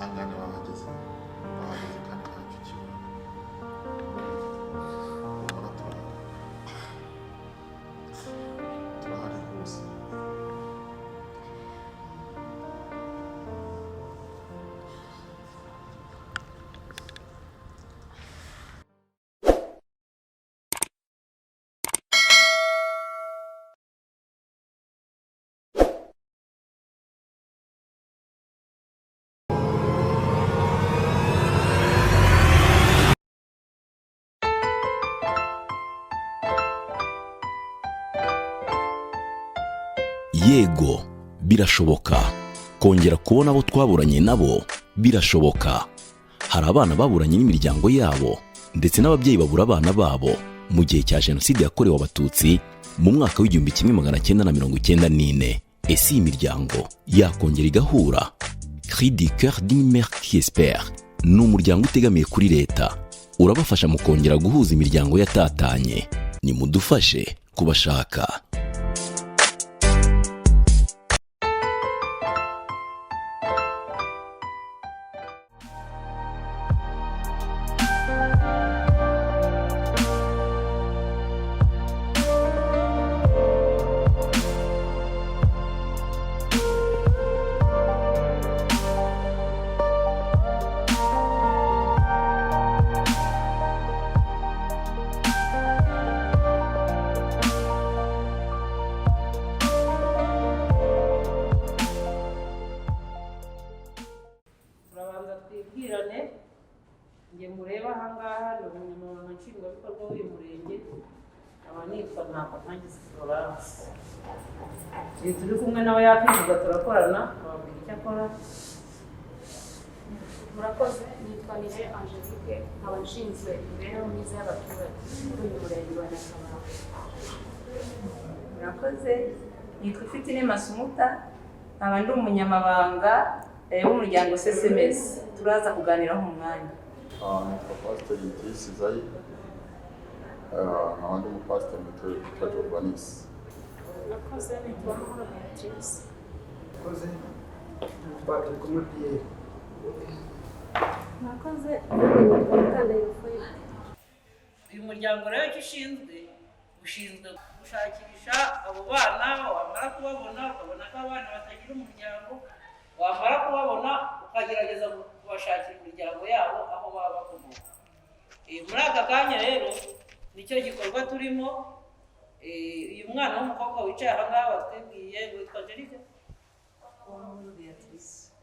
Ihangane, bahageze, bahageze kandi ntacyo kibura. Humura, turahari, turahari rwose. Yego, birashoboka kongera kubona abo twaburanye nabo, birashoboka. Hari abana baburanye n'imiryango yabo, ndetse n'ababyeyi babura abana babo mu gihe cya Jenoside yakorewe Abatutsi mu mwaka w'1994. Ese iyi miryango yakongera igahura? Cri du Coeur d'une Mère qui Espère ni umuryango utegamiye kuri leta, urabafasha mu kongera guhuza imiryango yatatanye. Nimudufashe kubashaka. Turabanza twibwirane. Njye mureba ahangaha ni umunyamabanga nshingwabikorwa w'uyu murenge, nkaba nitwa Ntabwo Ntangize Florence. Igihe turi kumwe nawe yakwivuga, turakorana, ababwira icyo akora. Murakoze, nitwa Nire Angelique, nkaba nshinzwe imibereho myiza y'abaturage muri uyu murenge wa Nyakabanda. Murakoze, nitwa Ifitine Masumuta, nkaba ndi umunyamabanga w'umuryango CCMS. Turaza kuganiraho mu mwanya. Nitwa Pasiteri Idris Izayi, nkaba ndi umupasiteri mu itorero ryitwa Jorvanisi. Murakoze, nitwa Mahoro Beatrice. Murakoze, nitwa Turikumwe Pierre. Murakoze, nitwa Mukandahiro Foyibe. Uyu muryango rero icyo ushinzwe, ushinzwe gushakisha abo bana. Wamara kubabona, ukabona ko abana batagira umuryango, wamara kubabona ukagerageza kubashakira imiryango yabo aho baba bakomoka. Muri aka kanya rero nicyo gikorwa turimo. Uyu mwana w'umukobwa wicaye aha ngaha batwibwiye witwa Angelique,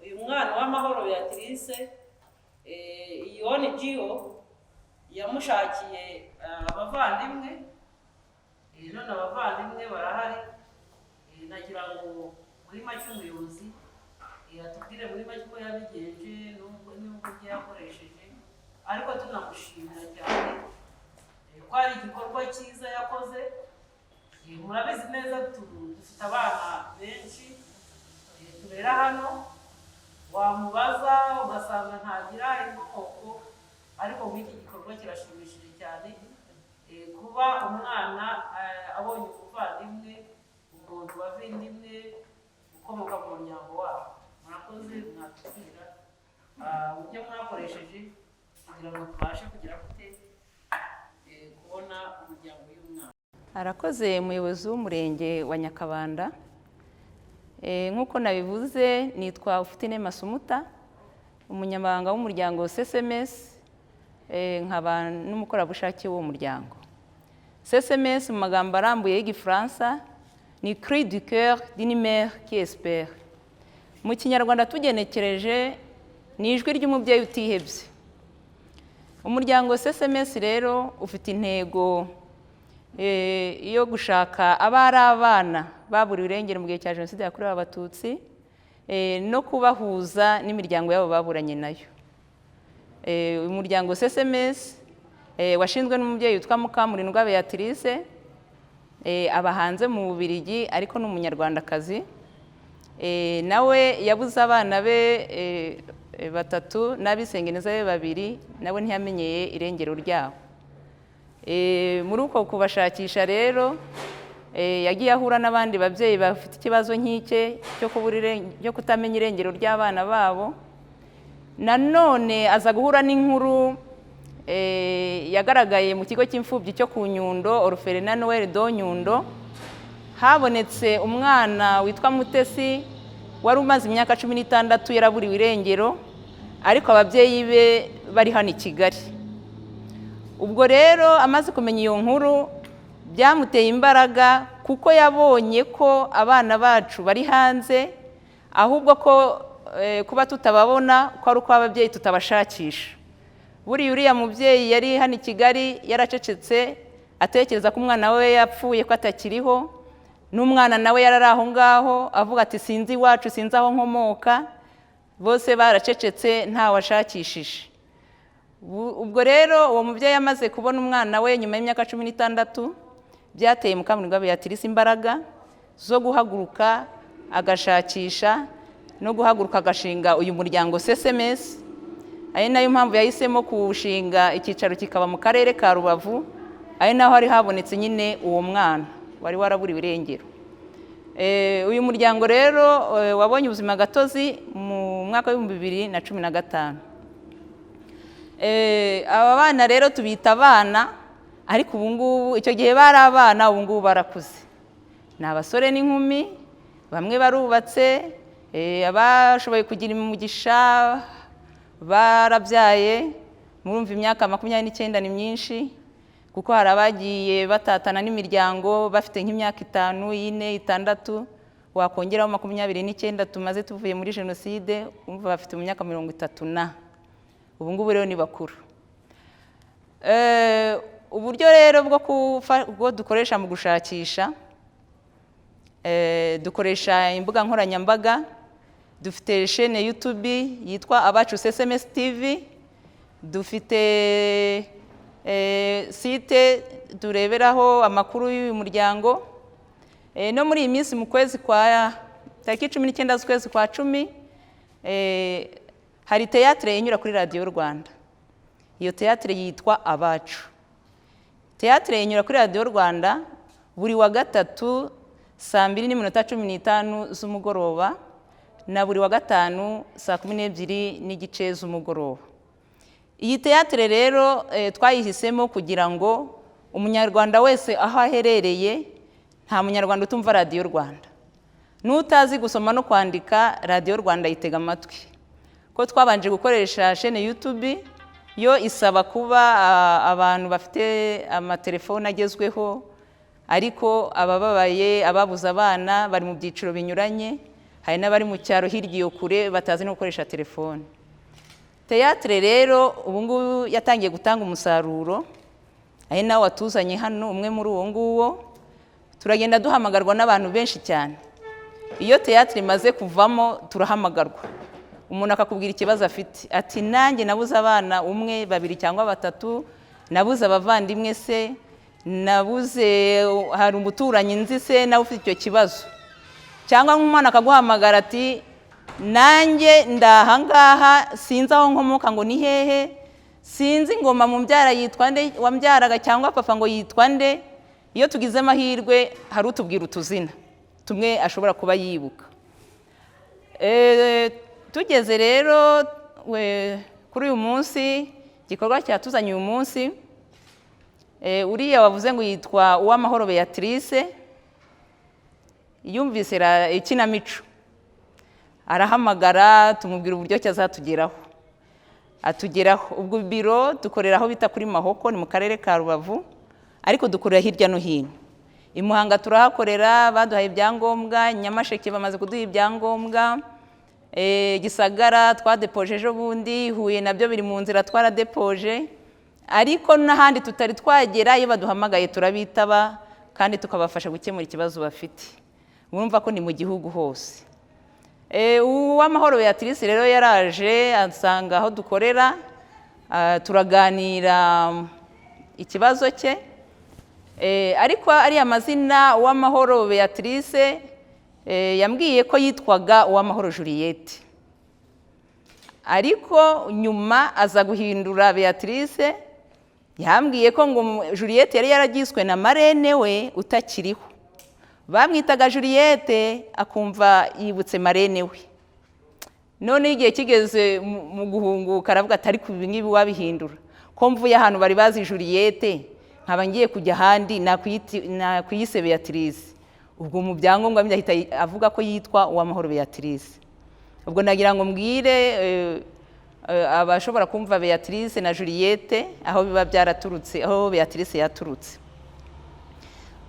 uyu mwana w'Amahoro Beatrice, iyi ONG yamushakiye abavandimwe. None abavandimwe barahari. Nagira ngo muri make umuyobozi atubwire muri make uko yabigenje n'ubwo n'uburyo yakoresheje, ariko tunamushimira cyane ko ari igikorwa cyiza yakoze. Murabizi neza, dufite abana benshi turera hano, wamubaza ugasanga ntagira inkomoko, ariko muri iki gikorwa kirashimishije cyane kuba umwana abonye umuvandimwe, umuntu wavindimwe ukomoka mu muryango wabo. Murakoze, mwatubwira uburyo mwakoresheje kugira ngo tubashe kugera gute kubona umuryango w'umwana? Arakoze umuyobozi w'umurenge wa Nyakabanda. Nk'uko nabivuze, nitwa Ufitine Masumuta, umunyamabanga w'umuryango CCMS, nkaba n'umukorerabushake w'uwo muryango. CCMS mu magambo arambuye y'Igifaransa ni Cri du Coeur d'une Mère qui Espère. Mu Kinyarwanda tugenekereje ni ijwi ry'umubyeyi utihebye. Umuryango CCMS rero ufite intego yo gushaka abari abana baburiwe irengero mu gihe cya Jenoside yakorewe Abatutsi no kubahuza n'imiryango yabo baburanye nayo. Umuryango CCMS washinzwe n'umubyeyi witwa Mukamurindwa Beatrice, aba hanze mu Bubiligi ariko ni Umunyarwandakazi. Nawe yabuze abana be batatu n'abisengeneza be babiri, nawe ntiyamenyeye irengero ryabo. Muri uko kubashakisha rero, yagiye ahura n'abandi babyeyi bafite ikibazo nk'icye cyo kubura cyo kutamenya irengero ry'abana babo. Nanone aza guhura n'inkuru yagaragaye mu kigo cy'imfubyi cyo ku Nyundo, Orphelinat Noel do Nyundo. Habonetse umwana witwa Mutesi wari umaze imyaka 16 yaraburiwe irengero, ariko ababyeyi be bari hano i Kigali. Ubwo rero amaze kumenya iyo nkuru byamuteye imbaraga, kuko yabonye ko abana bacu bari hanze, ahubwo ko kuba tutababona ko ari uko ababyeyi tutabashakisha. Buriya uriya mubyeyi yari hano i Kigali yaracecetse, atekereza ko umwana we yapfuye, ko atakiriho, n'umwana nawe yarari aho ngaho avuga ati sinzi iwacu, sinzi aho nkomoka. Bose baracecetse ntawashakishije. Ubwo rero uwo mubyeyi amaze kubona umwana we nyuma y'imyaka 16, byateye Mukamurindwa Beatrice imbaraga zo guhaguruka agashakisha, no guhaguruka agashinga uyu muryango CCMS. Ari nayo mpamvu yahisemo kuwushinga, icyicaro kikaba mu karere ka Rubavu, ari naho hari habonetse nyine uwo mwana wari waraburiwe irengero. Uyu muryango rero wabonye ubuzima gatozi mu mwaka wa 2015. Aba bana rero tubita abana, ariko ubu ngubu, icyo gihe bari abana, ubu ngubu barakuze, ni abasore n'inkumi, bamwe barubatse, abashoboye kugira umugisha barabyaye. Murumva imyaka 29 ni myinshi, kuko hari abagiye batatana n'imiryango bafite nk'imyaka 5, 4, 6, wakongeraho 29 tumaze tuvuye muri jenoside, umva bafite mu myaka 30 na ubu ngubu rero ni bakuru. Uburyo rero bwo dukoresha mu gushakisha, dukoresha imbuga nkoranyambaga. Dufite chaîne YouTube yitwa Abacu CCMS TV, dufite site tureberaho amakuru y'uyu muryango. No muri iyi minsi mu kwezi kwa tariki 19 z'ukwezi kwa 10, hari théâtre inyura kuri Radiyo Rwanda. Iyo théâtre yitwa Abacu. Théâtre inyura kuri Radiyo Rwanda buri wa gatatu saa 2:15 z'umugoroba, na buri wa gatanu saa 12:30 z'umugoroba. Iyi théâtre rero twayihisemo kugira ngo umunyarwanda wese aho aherereye, nta munyarwanda utumva Radiyo Rwanda, n'utazi gusoma no kwandika Radiyo Rwanda yitega amatwi. Ko twabanje gukoresha chaîne YouTube, yo isaba kuba abantu bafite amatelefone agezweho, ariko abababaye, ababuze abana bari mu byiciro binyuranye, hari n'abari mu cyaro hirya iyo kure batazi no gukoresha telefone. Théâtre rero ubu ngubu yatangiye gutanga umusaruro, ari nawe watuzanye hano, umwe muri uwo nguwo. Turagenda duhamagarwa n'abantu benshi cyane. Iyo théâtre imaze kuvamo turahamagarwa, umuntu akakubwira ikibazo afite, ati nanjye nabuze abana 1, 2 cyangwa 3, nabuze abavandimwe se, nabuze, hari umuturanyi nzi se nawe ufite icyo kibazo. Cyangwa nk'umwana akaguhamagara ati nanjye ndahangaha, sinzi aho nkomoka ngo ni hehe, sinzi ngoma mu mbyara yitwa nde wambyaraga, cyangwa papa ngo yitwa nde. Iyo tugize amahirwe hari utubwira utuzina tumwe ashobora kuba yibuka. Tugeze rero kuri uyu munsi, igikorwa cyatuzanye uyu munsi, uriya wavuze ngo yitwa Uwamahoro Beatrice, yumvise ikinamico arahamagara, tumubwira uburyo cyazatugeraho, atugeraho. Ubwo biro dukorera aho bita kuri Mahoko, ni mu karere ka Rubavu, ariko dukorera hirya no hino. I Muhanga turahakorera, baduhaye ibyangombwa, Nyamasheke bamaze kuduha ibyangombwa, Gisagara twadepoje ejo bundi, Huye nabyo biri mu nzira twaradepoje, ariko n'ahandi tutari twagera iyo baduhamagaye turabitaba kandi tukabafasha gukemura ikibazo bafite. Urumva ko ni mu gihugu hose. Uwamahoro Beatrice rero yaraje asanga aho dukorera, turaganira ikibazo cye. Ariko ariya mazina Uwamahoro Beatrice, yambwiye ko yitwaga Uwamahoro Juliette, ariko nyuma aza guhindura Beatrice. Yambwiye ko ngo Juliette yari yaragiswe na marene we utakiriho, bamwitaga Juliette akumva yibutse marene we. Noneho igihe kigeze mu guhunguka, aravuga ati: "Ariko ibi ngibi wabihindura, ko mvuye ahantu bari bazi Juliette, nkaba ngiye kujya ahandi, nakwiyise Beatrice." Ubwo mu byangombwa bindi ahita avuga ko yitwa Uwamahoro Beatrice. Ubwo nagira ngo mbwire abashobora kumva Beatrice na Juliette aho biba byaraturutse, aho Beatrice yaturutse.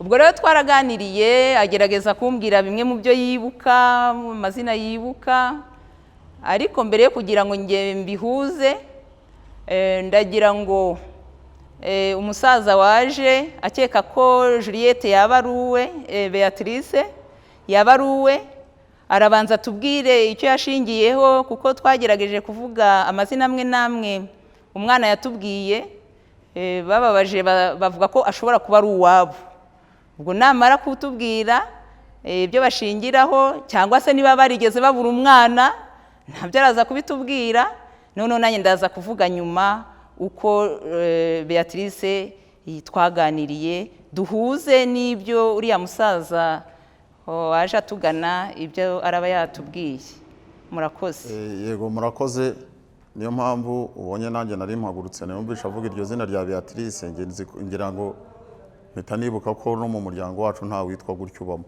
Ubwo rero twaraganiriye, agerageza kumbwira bimwe mu byo yibuka, mu mazina yibuka. Ariko mbere yo kugira ngo nge mbihuze, ndagira ngo umusaza waje akeka ko Juliette yaba ari uwe, Beatrice yaba ari uwe, arabanza tubwire icyo yashingiyeho, kuko twagerageje kuvuga amazina amwe n'amwe umwana yatubwiye, bababaje bavuga ko ashobora kuba ari uwabo. Ubwo namara kutubwira ibyo bashingiraho, cyangwa se niba barigeze babura umwana, ntabyo araza kubitubwira. Noneho nanjye ndaza kuvuga nyuma uko Beatrice twaganiriye, duhuze n'ibyo uriya musaza waje atugana, ibyo araba yatubwiye. Murakoze. Yego, murakoze. Niyo mpamvu ubonye nanjye nari mpagurutse, numvisha avuga iryo zina rya Beatrice, nge ngira ngo mpita nibuka ko no mu muryango wacu nta witwa gutyo ubamo.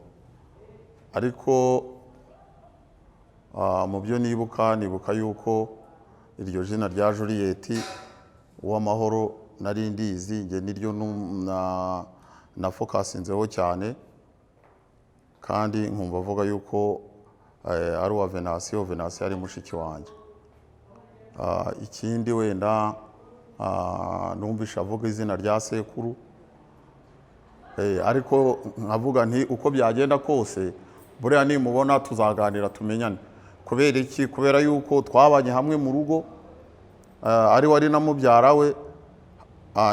Ariko mu byo nibuka, nibuka yuko iryo zina rya Juliette Uwamahoro nari ndizi nge, niryo na focusinzeho cyane, kandi nkumva avuga yuko ari uwa Venasiyo. Venasiyo ari mushiki wanjye. Ikindi wenda, numvishe avuga izina rya sekuru. Ariko nkavuga nti uko byagenda kose, buriya nimubona tuzaganira tumenyane. Kubera iki? Kubera yuko twabanye hamwe mu rugo, ari wari na mubyara we,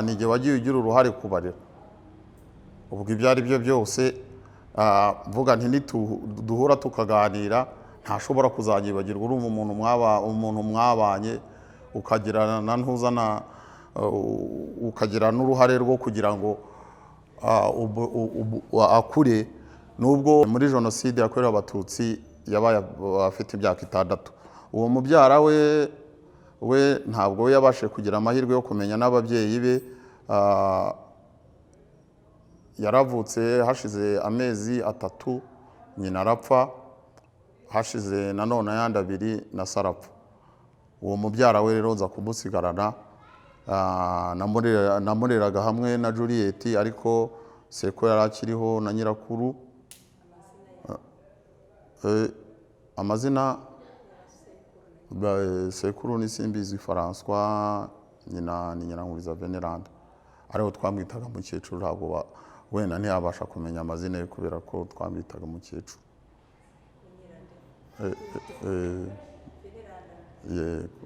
ni jye wagiye ugira uruhare kubarera. Ubwo ibyo ari byo byose, mvuga nti duhura tukaganira, ntashobora kuzanyibagirwa. Urumva umuntu mwabanye, ukagira na ntuza na ukagira n'uruhare rwo kugira ngo akure, nubwo muri Jenoside yakorewe Abatutsi yabaye afite imyaka 6. Uwo mubyara we ntabwo we yabashije kugira amahirwe yo kumenya n'ababyeyi be. Yaravutse, hashize amezi 3 nyina arapfa, hashize nanone ayandi 2 na se arapfa. Uwo mubyara we rero nza kumusigarana. Namureraga hamwe na Juliet, ariko seko yari akiriho na nyirakuru. Amazina sekuru ni Simbizi François, nyina ni Nyirankuriza Veneranda, ariho twamwitaga mukecuru. Ntabwo wenda ntiyabasha kumenya amazina ye kubera ko twamwitaga mukecuru.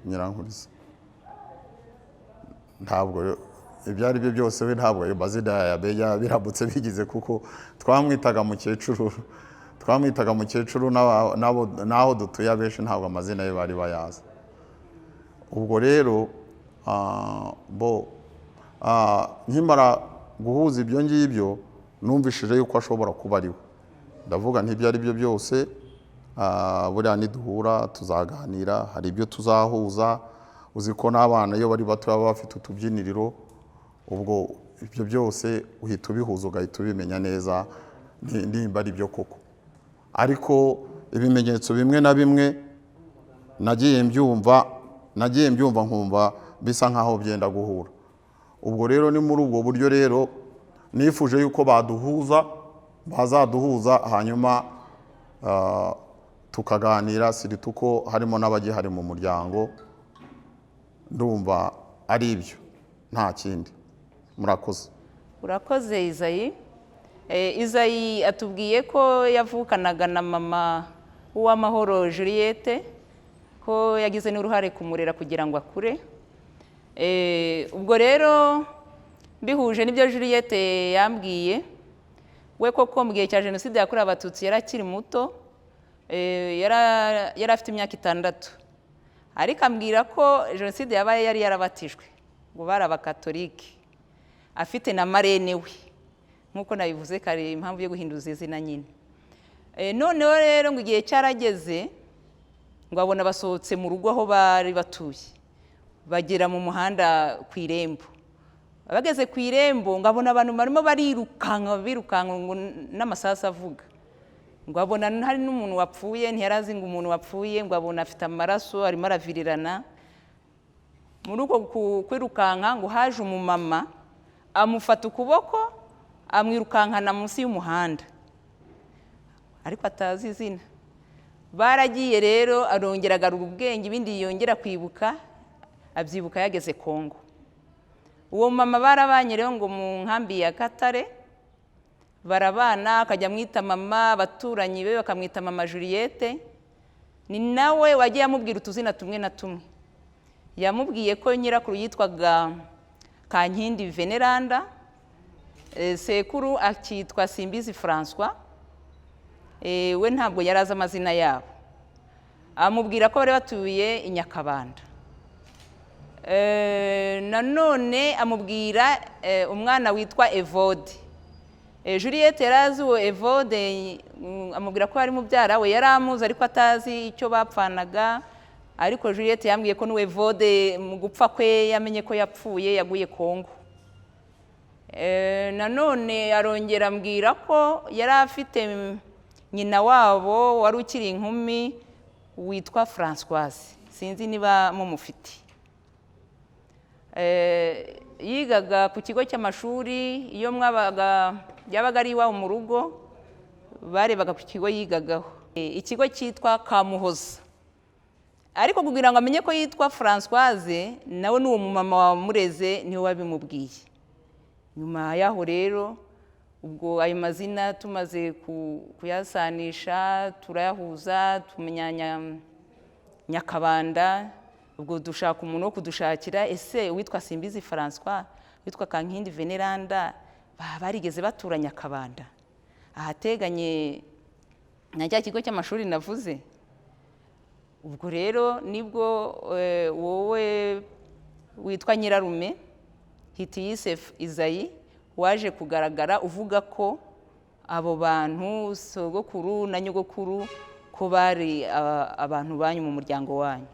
Nyirankuriza, ntabwo ibyo ari byo byose we ntabwo ayo mazina yayamenya biramutse bigize, kuko twamwitaga mukecuru, twamwitaga mukecuru. N'aho dutuye abenshi ntabwo amazina ye bari bayazi. Ubwo rero bo nkimara guhuza ibyo ngibyo, numvishije yuko ashobora kuba ari we. Ndavuga nti ibyo ari byo byose, buriya niduhura tuzaganira, hari ibyo tuzahuza. Uzi ko n'abana iyo bari bato baba bafite utubyiniriro. Ubwo ibyo byose uhita ubihuza, ugahita ubimenya neza nimba ari byo koko. Ariko ibimenyetso bimwe na bimwe nagiye mbyumva nkumva bisa nkaho byenda guhura. Ubwo rero ni muri ubwo buryo rero nifuje yuko baduhuza, bazaduhuza, hanyuma tukaganira, surtout ko harimo n'abagihari mu muryango. Ndumva ari ibyo, nta kindi. Murakoze. Urakoze, Izayi. Izayi atubwiye ko yavukanaga na mama w'Uwamahoro Juliette, ko yagize n'uruhare kumurera kugira ngo akure. Ubwo rero mbihuje n'ibyo Juliette yambwiye, we koko mu gihe cya Jenoside yakorewe Abatutsi yari akiri muto, yari afite imyaka 6, ariko ambwira ko Jenoside yabaye yari yarabatijwe, ngo bari Abakatolike, afite na marraine we, nk'uko nabivuze kare, impamvu yo guhinduza izina nyine. Noneho rero ngo igihe cyarageze. Ngo abona basohotse mu rugo aho bari batuye, bagera mu muhanda ku irembo. Bageze ku irembo, ngo abona abantu barimo barirukanka, birukanka ngo n'amasasu avuga. Ngo abona hari n'umuntu wapfuye, ntiyari azi ngo umuntu wapfuye, ngo abona afite amaraso arimo aravirirana. Muri uko kwirukanka ngo haje umumama amufata ukuboko, amwirukankana munsi y'umuhanda, ariko atazi izina. Baragiye rero, arongera agarura ubwenge, ibindi yongera kwibuka abyibuka yageze Kongo. Uwo mama barabanye rero ngo mu nkambi ya Katare barabana, akajya amwita mama, abaturanyi be bakamwita mama Juliette. Ni nawe wagiye amubwira utuzina tumwe na tumwe. Yamubwiye ko nyirakuru yitwaga Kankindi Veneranda, sekuru akitwa Simbizi François, we ntabwo yari azi amazina yabo. Amubwira ko bari batuye i Nyakabanda. Nanone amubwira umwana witwa Evode. Juliette yari azi uwo Evode, amubwira ko ari mubyara we, yari amuzi ariko atazi icyo bapfanaga. Ariko Juliette yambwiye ko n'uwo Evode mu gupfa kwe yamenye ko yapfuye, yaguye Kongo. Nanone arongera ambwira ko yari afite nyina wabo wari ukiri inkumi witwa Françoise, sinzi niba mumufite. Yigaga ku kigo cy'amashuri, iyo mwabaga yabaga ari iwabo mu rugo barebaga ku kigo yigagaho, ikigo cyitwa Kamuhoza. Ariko kugira ngo amenye ko yitwa Françoise, nawe n'uwo mumama wamureze niwe wabimubwiye. Nyuma yaho rero ubwo ayo mazina tumaze kuyasanisha, turayahuza, tumenya Nyakabanda. Ubwo dushaka umuntu wo kudushakira, ese uwitwa Simbizi François, witwa Kankindi Veneranda baba barigeze batura Nyakabanda ahateganye na cya kigo cy'amashuri navuze. Ubwo rero nibwo wowe witwa Nyirarume Hitiyisef Izayi waje kugaragara uvuga ko abo bantu sogokuru na nyogokuru ko bari abantu banyu mu muryango wanyu.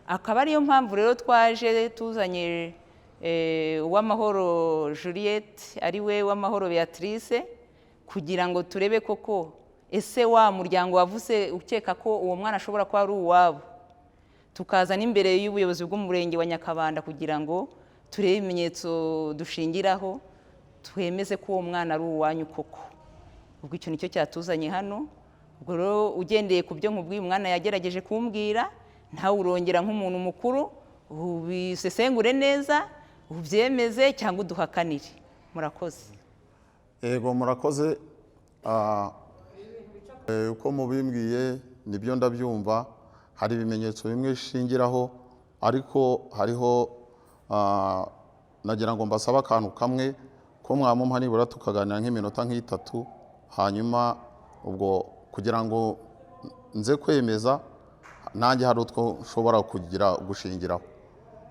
Akaba ariyo mpamvu rero twaje tuzanye Uwamahoro Juliette, ari we Uwamahoro Beatrice, kugira ngo turebe koko ese wa muryango wavuze ukeka ko uwo mwana ashobora kuba ari uwabo. Tukaza n'imbere y'ubuyobozi bw'umurenge wa Nyakabanda kugira ngo turebe ibimenyetso dushingiraho twemeze ko uwo mwana ari uwanyu koko. Ubwo icyo nicyo cyatuzanye hano. Ubwo rero ugendeye ku byo nkubwiye, umwana yagerageje kumbwira, ntawe urongera nk'umuntu mukuru ubisesengure neza, ubyemeze cyangwa uduhakanire. Murakoze. Yego, murakoze. Uko mubimbwiye nibyo ndabyumva, hari ibimenyetso bimwe shingiraho, ariko hariho nagira ngo mbasabe akantu kamwe ko mwamumpa nibura tukaganira nk'iminota nk'itatu, hanyuma ubwo kugira ngo nze kwemeza nanjye hari utwo nshobora kugira gushingiraho.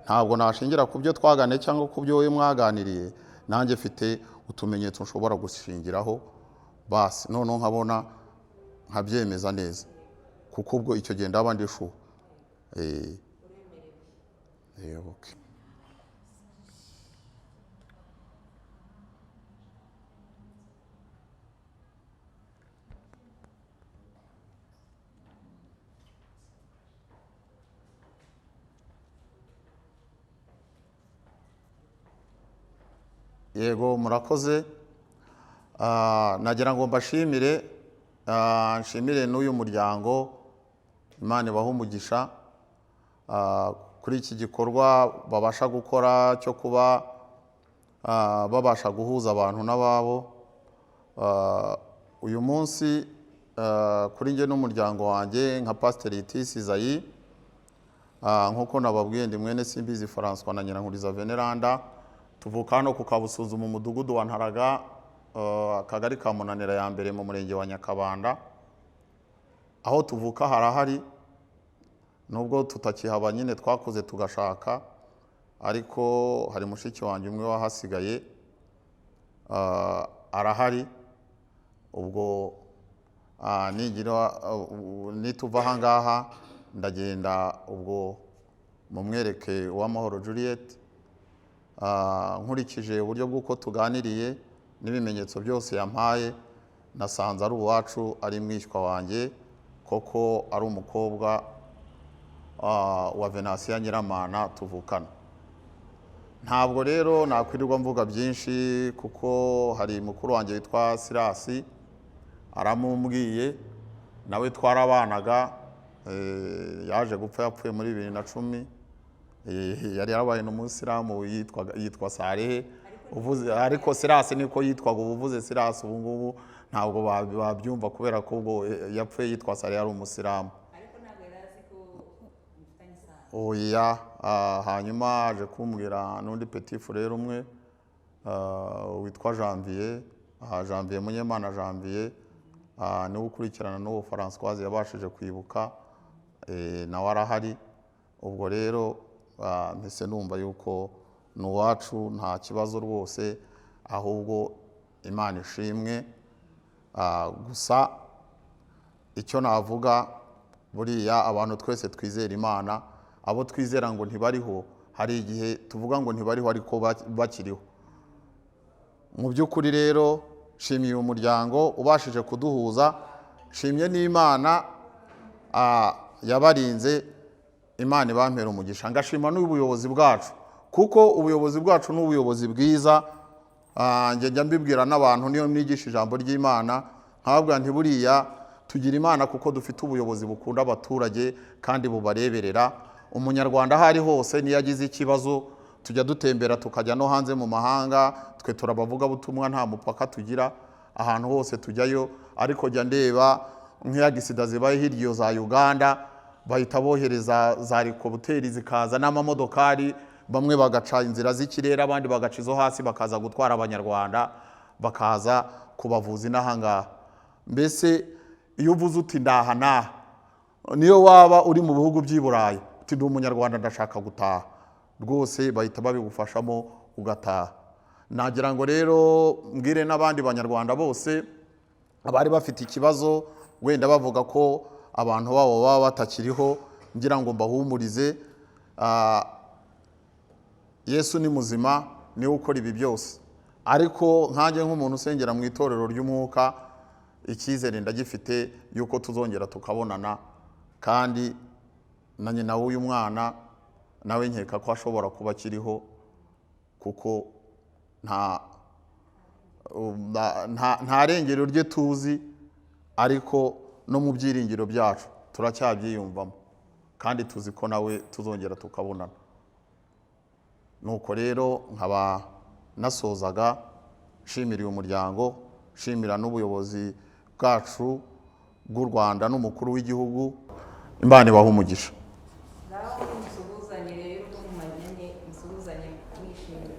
Ntabwo nashingira ku byo twaganiriye cyangwa ku byo wowe mwaganiriye, nanjye mfite utumenyetso nshobora gushingiraho, basi noneho nkabona nkabyemeza neza, kuko ubwo icyo gihe ndaba ndishuha. Okay. Yego, murakoze. Nagira ngo mbashimire, nshimire n'uyu muryango, Imana ibahe umugisha, kuri iki gikorwa babasha gukora cyo kuba babasha guhuza abantu n'ababo. Uyu munsi kuri njye n'umuryango wanjye nka Pasiteri Hitisi Izayi, nk'uko nababwiye ndi mwene Simbizi François na Nyirankuriza Veneranda, tuvuka hano ku Kabusunzu mu mudugudu wa Ntaraga, akagari ka Munanira ya mbere mu murenge wa Nyakabanda. Aho tuvuka harahari, nubwo tutakihaba nyine twakuze tugashaka, ariko hari mushiki wanjye umwe wahasigaye, arahari. Ubwo nituva aha ngaha Ndagenda ubwo mumwereke Uwamahoro Juliet. Nkurikije uburyo bw'uko tuganiriye n'ibimenyetso byose yampaye, nasanze ari uwacu, ari mwishywa wanjye koko, ari umukobwa wa Venansiya Nyiramana tuvukana. Ntabwo rero nakwirirwa mvuga byinshi kuko hari mukuru wanjye witwa Sirasi aramumbwiye, nawe twarabanaga, yaje gupfa, yapfuye muri 2010. Yari yarabaye n'umusilamu yitwa Sarehe uvuze, ariko Sirasi niko yitwaga. Ubu uvuze Sirasi ubu ngubu ntabwo babyumva kubera ko ubwo yapfuye yitwa Sarehe, ari umusilamu. Oya. Hanyuma aje kumbwira n'undi petit frère umwe witwa Janvier, Janvier Munyemana Janvier, niwe ukurikirana n'uwo Françoise yabashije kwibuka, nawe arahari. Ubwo rero mpise numva yuko ni uwacu, nta kibazo rwose, ahubwo Imana ishimwe. Gusa icyo navuga, buriya abantu twese twizera Imana, abo twizera ngo ntibariho, hari igihe tuvuga ngo ntibariho ariko bakiriho. Mu by'ukuri rero nshimiye uyu muryango ubashije kuduhuza, nshimye n'Imana yabarinze, Imana ibampera umugisha. Ngashima n'ubuyobozi bwacu, kuko ubuyobozi bwacu ni ubuyobozi bwiza. Njye njya mbibwira n'abantu niyo mwigisha ijambo ry'Imana, nkababwira nti buriya tugira Imana kuko dufite ubuyobozi bukunda abaturage kandi bubareberera. Umunyarwanda aho ari hose niyo agize ikibazo tujya dutembera tukajya no hanze mu mahanga, twe turabavugabutumwa nta mupaka tugira, ahantu hose tujyayo. Ariko jya ndeba nk'iya gisida zibaye hirya iyo za Uganda, bahita bohereza za helikopteri zikaza n'amamodokari, bamwe bagaca inzira z'ikirere abandi bagaca izo hasi, bakaza gutwara abanyarwanda bakaza kubavuza inahangaha. Mbese iyo uvuze uti ndaha naha, niyo waba uri mu bihugu by'i Burayi uti ndi umunyarwanda ndashaka gutaha, rwose bahita babigufashamo ugataha. Nagira ngo rero mbwire n'abandi banyarwanda bose abari bafite ikibazo wenda bavuga ko abantu babo baba batakiriho, ngira ngo mbahumurize, Yesu ni muzima, niwe ukora ibi byose. Ariko nkanjye nk'umuntu usengera mu itorero ry'umwuka, icyizere ndagifite yuko tuzongera tukabonana, kandi na nyina w'uyu mwana nawe nkeka ko ashobora kuba akiriho, kuko nta rengero rye tuzi, ariko no mu byiringiro byacu turacyabyiyumvamo kandi tuzi ko nawe tuzongera tukabonana. Nuko rero nkaba nasozaga nshimira uyu muryango, nshimira n'ubuyobozi bwacu bw'u Rwanda n'umukuru w'igihugu. Imana ibahe umugisha. Ngaho musuhuzanye rero, ubwo mumanyanye musuhuzanye mwishimye.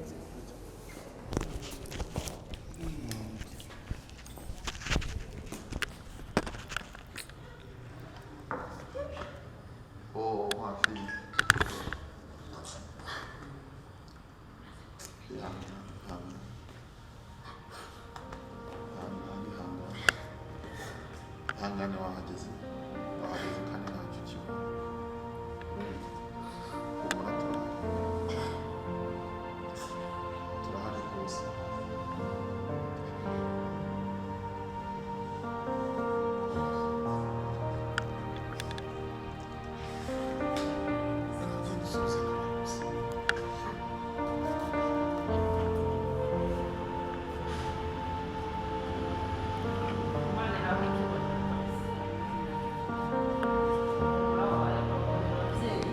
Oh, ma fille. Ihangane, wahageze, wahageze kandi ntacyo kiba. Humura, turahari, turahari rwose. Nagenda usubize n'abayobozi. Imana ihabwe icyubahiro. Ababyeyi.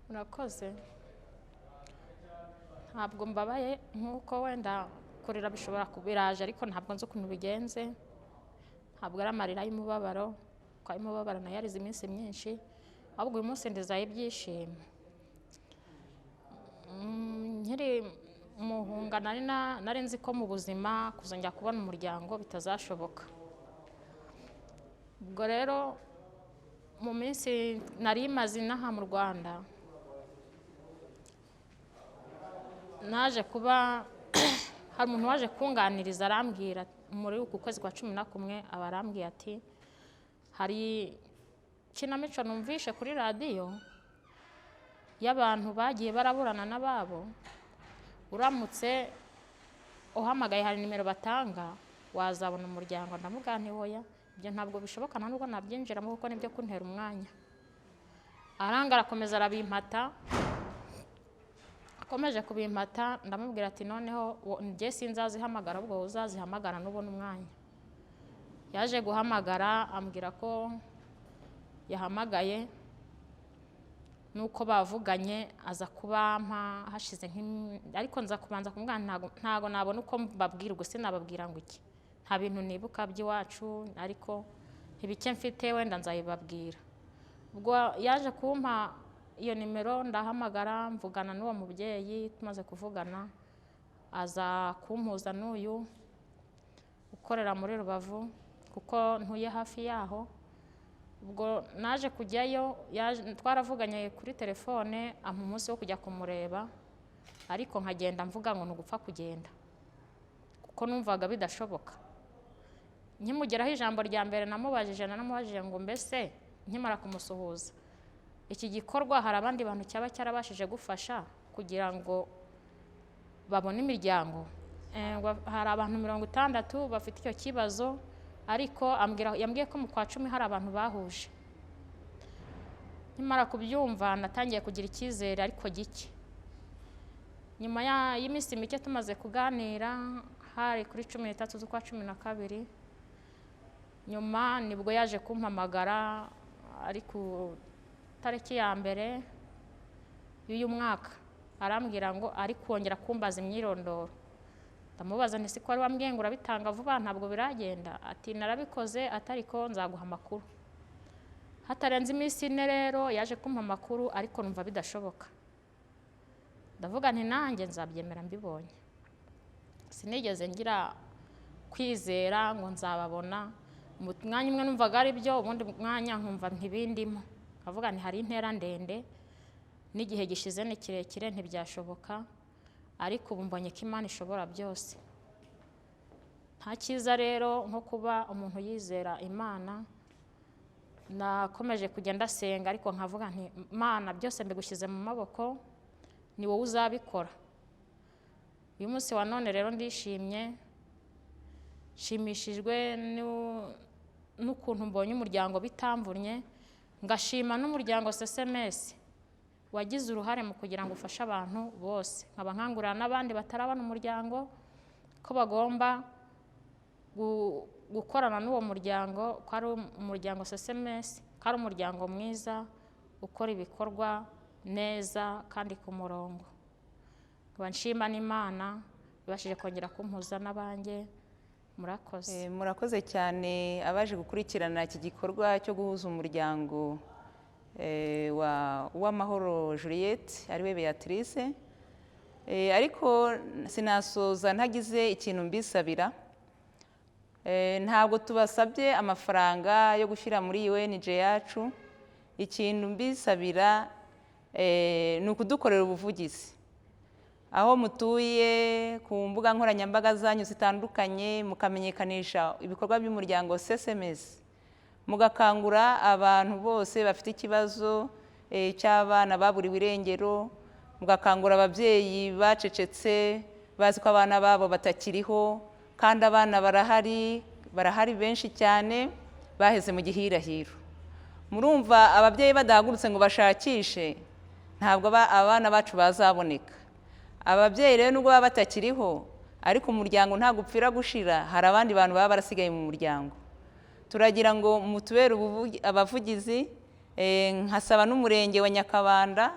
Murakoze. Ntabwo mbabaye nk'uko wenda kurira bishobora kubiraje, ariko ntabwo nzi ukuntu bigenze. Ntabwo ari amarira y'umubabaro, kuko ay'umubabaro nayo yarize iminsi myinshi, ahubwo uyu munsi ndizayo ibyishimo. Nkiri Muhunga nari nzi ko mu buzima kuzongera kubona umuryango bitazashoboka. Ubwo rero mu minsi nari maze inaha mu Rwanda, naje kuba hari umuntu waje kunganiriza, arambwira muri uku kwezi kwa 11, aba arambwiye ati hari ikinamico numvishe kuri radiyo y'abantu bagiye baraburana n'ababo, uramutse uhamagaye hari nimero batanga wazabona umuryango. Ndamubwira nti hoya, ibyo ntabwo bishoboka, nta nubwo nabyinjiramo kuko nibyo kuntera umwanya. Aranga arakomeza arabimpata, akomeje kubimpata ndamubwira ati noneho njye sinzazihamagara, ubwo uzazihamagara nubona umwanya. Yaje guhamagara ambwira ko yahamagaye nuko bavuganye, aza kubampa hashize ariko nza kubanza kumubwira ntago nabona uko mbabwira, ubwo sinababwira ngo iki, nta bintu nibuka by'iwacu, ariko ibike mfite wenda nzabibabwira. Ubwo yaje kumpa iyo nimero ndahamagara, mvugana n'uwo mubyeyi, tumaze kuvugana aza kumpuza n'uyu ukorera muri Rubavu kuko ntuye hafi yaho. Ubwo naje kujyayo, twaravuganye kuri telefone, ampa umunsi wo kujya kumureba, ariko nkagenda mvuga ngo ni ugupfa kugenda kuko numvaga bidashoboka. Nkimugeraho ijambo rya mbere namubajije, naramubajije ngo mbese nkimara kumusuhuza, iki gikorwa hari abandi bantu cyaba cyarabashije gufasha kugira ngo babone imiryango? Hari abantu 60 bafite icyo kibazo, ariko yambwiye ko mu kwa 10 hari abantu bahuje. Nkimara kubyumva natangiye kugira icyizere ariko gike. Nyuma y'iminsi mike tumaze kuganira, hari kuri 13 z'ukwa 12, nyuma nibwo yaje kumpamagara ari ku tariki ya 1 y'uyu mwaka, arambwira ngo ari kongera kumbaza imyirondoro. Ndamubaza nti siko wari wambwiye ngo urabitanga vuba, ntabwo biragenda? Ati narabikoze, atariko nzaguha amakuru. Hatarenze iminsi 4 rero yaje kumpa amakuru, ariko numva bidashoboka. Ndavuga nti nanjye nzabyemera mbibonye. Sinigeze ngira kwizera ngo nzababona. Mu mwanya umwe numvaga ari byo, ubundi mwanya nkumva ntibindimo. Nkavuga nti hari intera ndende n'igihe gishize ni kirekire, ntibyashoboka, ariko ubu mbonye ko Imana ishobora byose. Nta cyiza rero nko kuba umuntu yizera Imana. Nakomeje kugenda ndasenga, ariko nkavuga nti Mana byose mbigushyize mu maboko, ni wowe uzabikora. Uyu munsi wa none rero ndishimye, nshimishijwe n'ukuntu mbonye umuryango bitamvunnye, ngashima n'umuryango CCMS wagize uruhare mu kugira ngo ufashe abantu bose. Nkaba nkangurira n'abandi batarabona umuryango ko bagomba gukorana n'uwo muryango, ko ari umuryango CCMS, ko ari umuryango mwiza ukora ibikorwa neza kandi ku murongo. Nkaba nshima n'Imana ibashije kongera kumpuza n'abanjye. Murakoze. Murakoze cyane abaje gukurikirana iki gikorwa cyo guhuza umuryango wa Uwamahoro Juliette ariwe Beatrice. Ariko sinasoza ntagize ikintu mbisabira. Ntabwo tubasabye amafaranga yo gushyira muri UNG yacu. Ikintu mbisabira ni ukudukorera ubuvugizi aho mutuye, ku mbuga nkoranyambaga zanyu zitandukanye, mukamenyekanisha ibikorwa by'umuryango CCMS, mugakangura abantu bose bafite ikibazo cy'abana baburiwe irengero, mugakangura ababyeyi bacecetse bazi ko abana babo batakiriho, kandi abana barahari, barahari benshi cyane baheze mu gihirahiro. Murumva ababyeyi badahagurutse ngo bashakishe, ntabwo abana bacu bazaboneka. Ababyeyi rero nubwo baba batakiriho, ariko umuryango ntabwo upfira gushira, hari abandi bantu baba barasigaye mu muryango. Turagira ngo mutubere abavugizi, nkasaba n'umurenge wa Nyakabanda,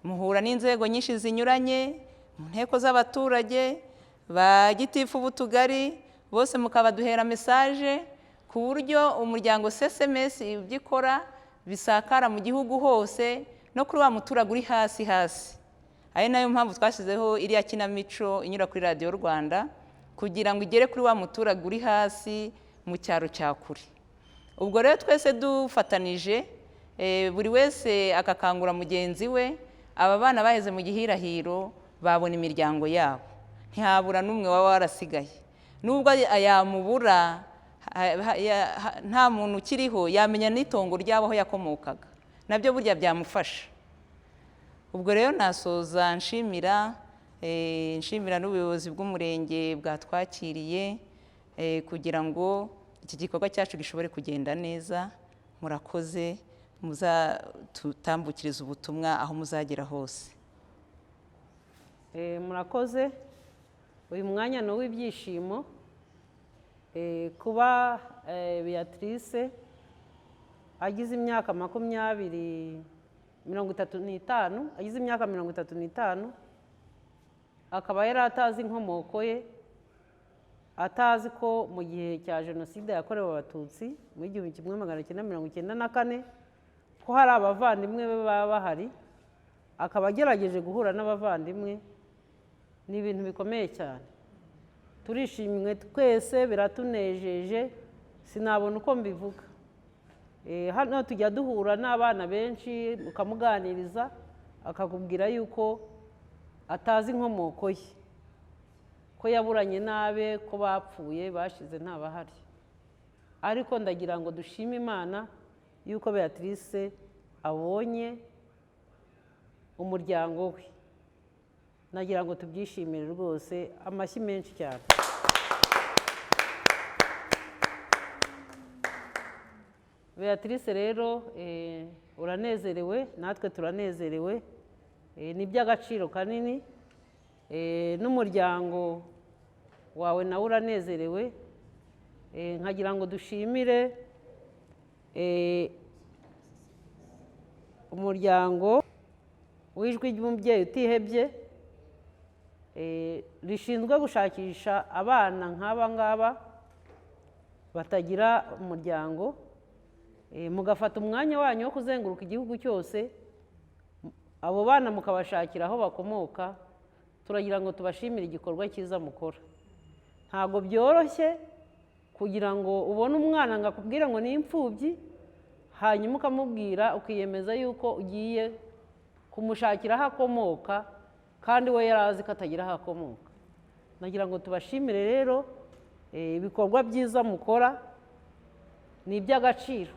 muhura n'inzego nyinshi zinyuranye, mu nteko z'abaturage, ba gitifu b'utugari, bose mukabaduhera message ku buryo umuryango CCMS ibyo ikora bisakara mu gihugu hose, no kuri wa muturage uri hasi hasi Ari nayo mpamvu twashyizeho iriya kinamico inyura kuri Radiyo Rwanda, kugira ngo igere kuri wa muturage uri hasi mu cyaro cya kure. Ubwo rero twese dufatanije, buri wese agakangura mugenzi we, aba bana baheze mu gihirahiro babona imiryango yabo, ntihabura n'umwe waba warasigaye. Nubwo yamubura, nta muntu ukiriho, yamenya n'itongo ryabo aho yakomokaga, nabyo burya byamufasha. Ubwo rero nasoza nshimira n'ubuyobozi bw'umurenge bwatwakiriye, kugira ngo iki gikorwa cyacu gishobore kugenda neza. Murakoze, muzatutambukiriza ubutumwa aho muzagera hose. Murakoze. Uyu mwanya ni uw'ibyishimo. Kuba Beatrice agize imyaka 35, agize imyaka 35, akaba yari atazi inkomoko ye, atazi ko mu gihe cya jenoside yakorewe Abatutsi mu 1994 ko hari abavandimwe be baba bahari, akaba agerageje guhura n'abavandimwe, ni ibintu bikomeye cyane. Turishimwe twese, biratunejeje, sinabona uko mbivuga. Hano tujya duhura n'abana benshi, ukamuganiriza akakubwira yuko atazi inkomoko ye, ko yaburanye n'abe, ko bapfuye bashize ntabahari. Ariko ndagira ngo dushime Imana yuko Beatrice abonye umuryango we. Nagira ngo tubyishimire rwose, amashyi menshi cyane. Beatrice rero uranezerewe, natwe turanezerewe, ni iby'agaciro kanini, n'umuryango wawe nawe uranezerewe. Nkagira ngo dushimire umuryango w'Ijwi ry'Umubyeyi Utihebye, rishinzwe gushakisha abana nk'aba ngaba batagira umuryango, mugafata umwanya wanyu wo kuzenguruka igihugu cyose, abo bana mukabashakira aho bakomoka. Turagira ngo tubashimire igikorwa cyiza mukora. Ntabwo byoroshye kugira ngo ubone umwana ngo akubwire ngo ni imfubyi, hanyuma ukamubwira ukiyemeza yuko ugiye kumushakira aho akomoka, kandi we yari azi ko atagira aho akomoka. Nagira ngo tubashimire rero, ibikorwa byiza mukora ni iby'agaciro,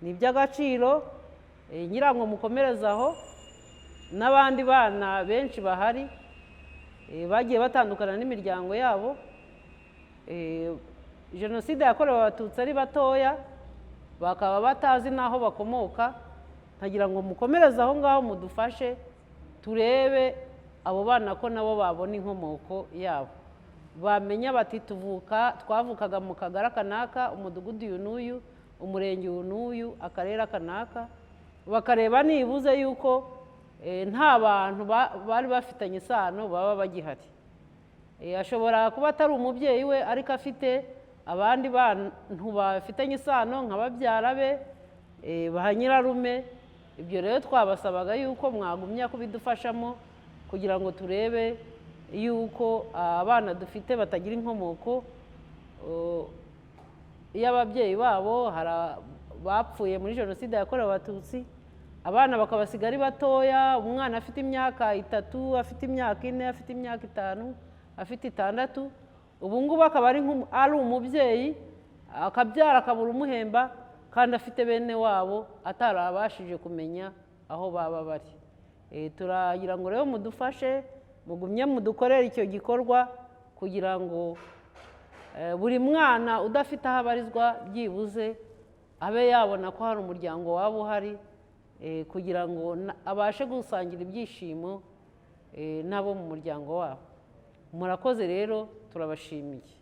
ni iby'agaciro. Ngira ngo mukomereze aho, n'abandi bana benshi bahari bagiye batandukana n'imiryango yabo. Jenoside yakorewe Abatutsi ari batoya, bakaba batazi n'aho bakomoka. Nkagira ngo mukomereze aho ngaho, mudufashe turebe abo bana ko nabo babona inkomoko yabo, bamenya bati tuvuka, twavukaga mu kagari kanaka, umudugudu uyu n'uyu, umurenge uyu n'uyu, akarere kanaka, bakareba nibuze yuko nta bantu bari bafitanye isano baba bagihari. Ashobora kuba atari umubyeyi we, ariko afite abandi bantu bafitanye isano nka babyara be, ba nyirarume. Ibyo rero twabasabaga yuko mwagumya kubidufashamo, kugira ngo turebe yuko abana dufite batagira inkomoko y'ababyeyi babo. Hari bapfuye muri jenoside yakorewe Abatutsi, abana bakabasiga ari batoya, umwana afite imyaka 3, afite imyaka 4, afite imyaka 5, afite 6, ubu ngubu akaba ari umubyeyi, akabyara akabura umuhemba, kandi afite bene wabo atarabashije kumenya aho baba bari. Turagira ngo rero mudufashe, mugumye mudukorere icyo gikorwa, kugira ngo buri mwana udafite aho abarizwa byibuze abe yabona ko hari umuryango waba uhari, kugira ngo abashe gusangira ibyishimo n'abo mu muryango wabo. Murakoze rero, turabashimiye.